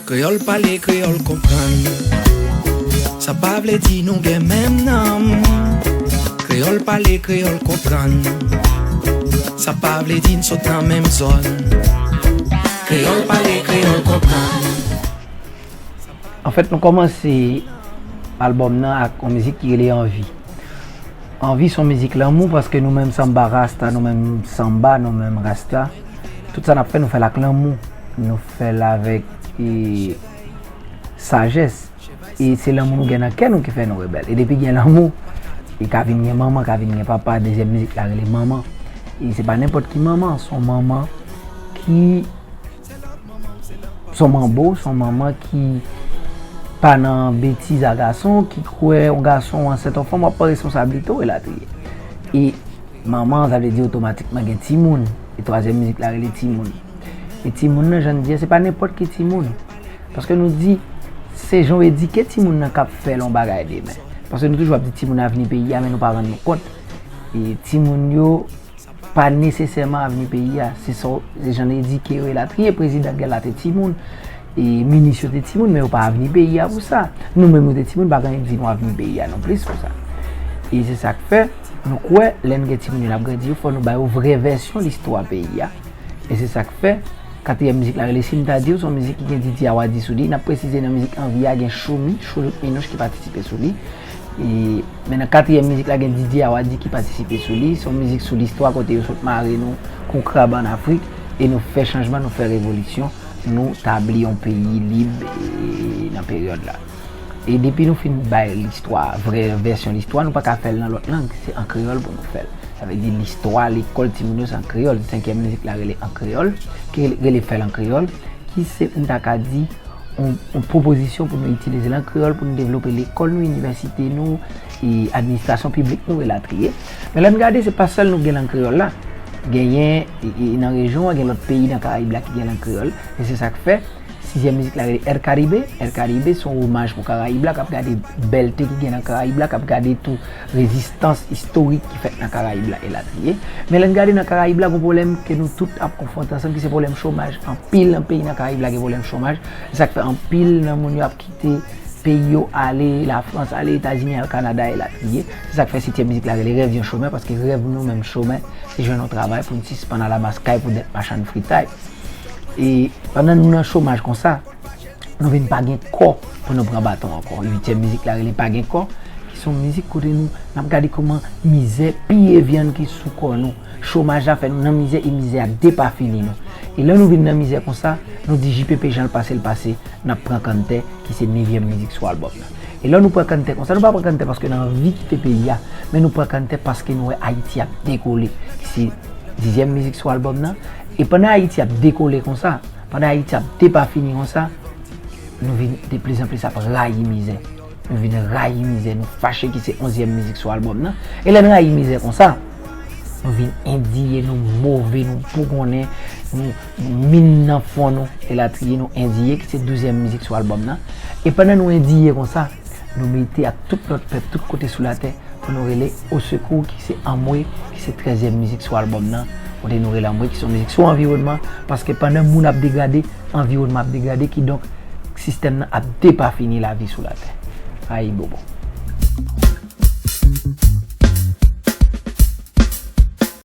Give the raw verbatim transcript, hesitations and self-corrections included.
Kreyòl pale, kreyòl konprann. Sa pa vle di nou gen menm nanm. Kreyòl pale, kreyòl konprann. Sa pa vle di n sot nan menm zòn. Kreyòl pale, kreyòl konprann. Anfèt, nou kòmanse albòm nan ak yon mizik ki rele Anvi. Anvi se yon mizik lanmou paske nou menm sanba rasta, nou menm sanba, nou menm rasta, tout sa n ap fè, nou fè l ak lanmou. Nou fè l avèk e, sajès. E se lanmou nou gen nan kè nou ki fè nou rebèl. E depi gen lanmou, e ka vin gen manman, ka vin gen papa. Dezyèm mizik la rele Manman. E se pa nenpòt ki manman, se yon manman ki se yon manbo, se yon manman ki pa nan betiz a gason, ki kwè yon gason ansent yon fanm w ap pran responsablite w elatriye. E manman, sa vle di otomatikman gen timoun. E twazyèm mizik la rele Timoun. E timoun nan, jan n di a, se pa nenpòt ki timoun. Paske nou di, se jan w edike timoun nan k ap fè l yon bagay demen. Paske nou toujou ap di timoun avni peyi a, men nou pa rann nou kont. E timoun yo pa nesesèman avni peyi a. Se sa w, se jan n edike yo elatriye. Prezidan Gèl la te timoun, e minis yo te timoun, men yo pa avni peyi a pou sa. Nou menm nou te timoun, pa gen anyen k di nou avni peyi a non plis pou sa. E se sa k fè, nou kwè, lè n gen timoun yo n ap grandi yo, fò nou ba yo vrè vèsyon listwa peyi a. E se sa k fè, katriyèm mizik la rele Si m ta di w, se yon mizik ki gen Didi Awadi sou li. N ap presize nan mizik Anvi a, gen Choumi, Choulout Minouch ki patisipe sou li. E, men nan katriyèm mizik la, gen Didi Awadi ki patisipe sou li. Se yon mizik sou listwa kote yo sot mare nou kon krab ann Afrik e nou fè chanjman, nou fè revolisyon, nou tabli yon peyi lib e, nan peryòd la. E depi nou fin bay listwa, vrè vèsyon listwa, nou pa ka fè l nan lòt lang, se an kreyòl pou nou fè l. Sa vle di listwa lekòl timoun yo se an kreyòl. Senkyèm mizik la rele An Kreyòl, ki rele Fè l an Kreyòl, ki se, m ta ka di, yon, yon pwopozisyon pou nou itilize lang kreyòl pou nou devlope lekòl nou, inivèsite nou, e administrasyon piblik nou, elatriye. Men lè n gade, se pa sèl nou gen lang kreyòl la. Genyen, e, e, nan rejyon an, gen lòt peyi nan Karayib la ki gen lang kreyòl. E se sa k fè, sizyèm mizik la rele Air Caribe. Air Caribe se yon omaj pou Karayib la, k ap gade bèlte ki gen nan Karayib la, k ap gade tou rezistans istorik ki fèt nan Karayib la, elatriye. Men lè n gade nan Karayib la, gen pwoblèm ke nou tout ap konfwonte ansanm, ki se pwoblèm chomaj. Anpil nan peyi nan Karayib la gen pwoblèm chomaj. Se sa k fè anpil nan moun yo ap kite peyi yo ale, Lafrans, ale Etazini, al Kanada, elatriye. Se sa k fè sityèm mizik la rele Rèv yon chomè, paske rèv nou menm chomè, se jwenn yon travay pou n sispann al amas kay pou dèt machann fritay. E pandan nou nan chomaj konsa, nou vin pa gen kò pou nou pran baton ankò. Uityèm mizik la rele Pa gen kò, ki se yon mizik kote nou, n ap gade kòman mizè piye vyann ki sou kò nou. Chomaj la fè nou nan mizè e mizè a depafini nou. E lè nou vin nan mizè konsa, nou di J P P jan l pase l pase, n ap pran kanntè, ki se nevyèm mizik sou albòm nan. E lè nou pran kanntè konsa, nou pa pran kanntè paske n anvi kite peyi a, men nou pran kanntè paske nou wè Ayiti ap dekole, ki se dizyèm mizik sou albòm nan. E pandan Ayiti ap dekole konsa, pandan Ayiti ap depafini konsa, nou vin deplizanplis ap rayi mizè. Nou vin rayi mizè, nou fache, ki se onzyèm mizik sou albòm nan. E lè n rayi mizè konsa, nou vin endiye, nou move, nou bougonnen, nou, nou min nan fon nou, elatriye, nou endiye, ki se douzyèm mizik sou albòm nan. E pandan nou endiye konsa, nou mete ak tout lòt pèp, tout kote sou latè, pou nou rele Osekou, ki se Anmwe, ki se trèzyèm mizik sou albòm nan, kote nou rele Anmwe, ki se yon mizik sou anviwònman, paske pandan moun ap degrade, anviwònman ap degrade, kidonk sistèm nan ap depafini lavi sou latè. Ayibobo.